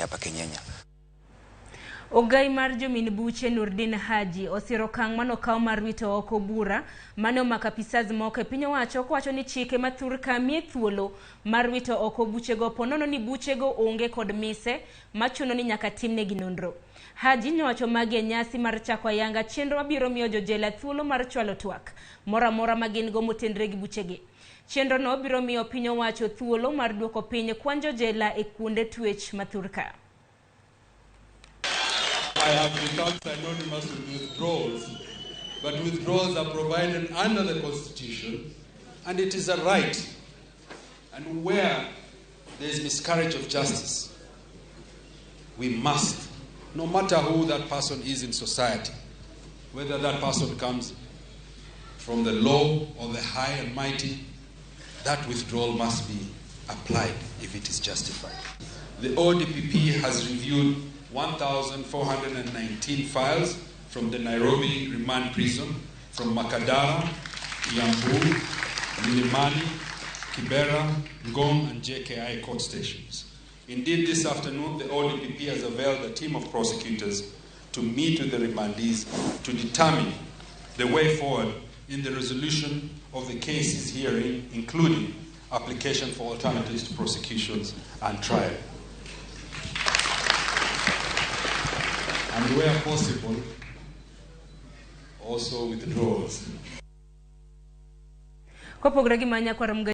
hapa Kenyenya. Ogai mar jomin buche Nurdin Haji osiro okang' manokaw mar wito oko bura mane omako apisas moko e piny owacho kowacho ni chike ma thurka miye thuolo mar wito oko buchego ponono ni buchego onge kod mise machuno ni nyaka timnegi nonro. Haji nowacho magi e nyasi mar chako ayanga chenro mabiro miyo jojela thuolo mar chwalo twak moro amora ma gin go motenre gi buchegi. Chenro no biro miyo piny owacho thuolo mar duoko piny kwan jojela e kuonde twech ma thurka. I have become synonymous with withdrawals, but withdrawals are provided under the Constitution, and it is a right. And where there is miscarriage of justice, we must, no matter who that person is in society, whether that person comes from the low or the high and mighty, that withdrawal must be applied if it is justified. The ODPP has reviewed 1,419 files from the Nairobi Remand Prison, from Makadara, Kiambu, Milimani, Kibera, Ngong, and JKI court stations. Indeed, this afternoon, the ODPP has availed a team of prosecutors to meet with the remandees to determine the way forward in the resolution of the cases hearing, including application for alternatives to prosecutions and trial. And where possible, also withdrawals. Kopogore gi manya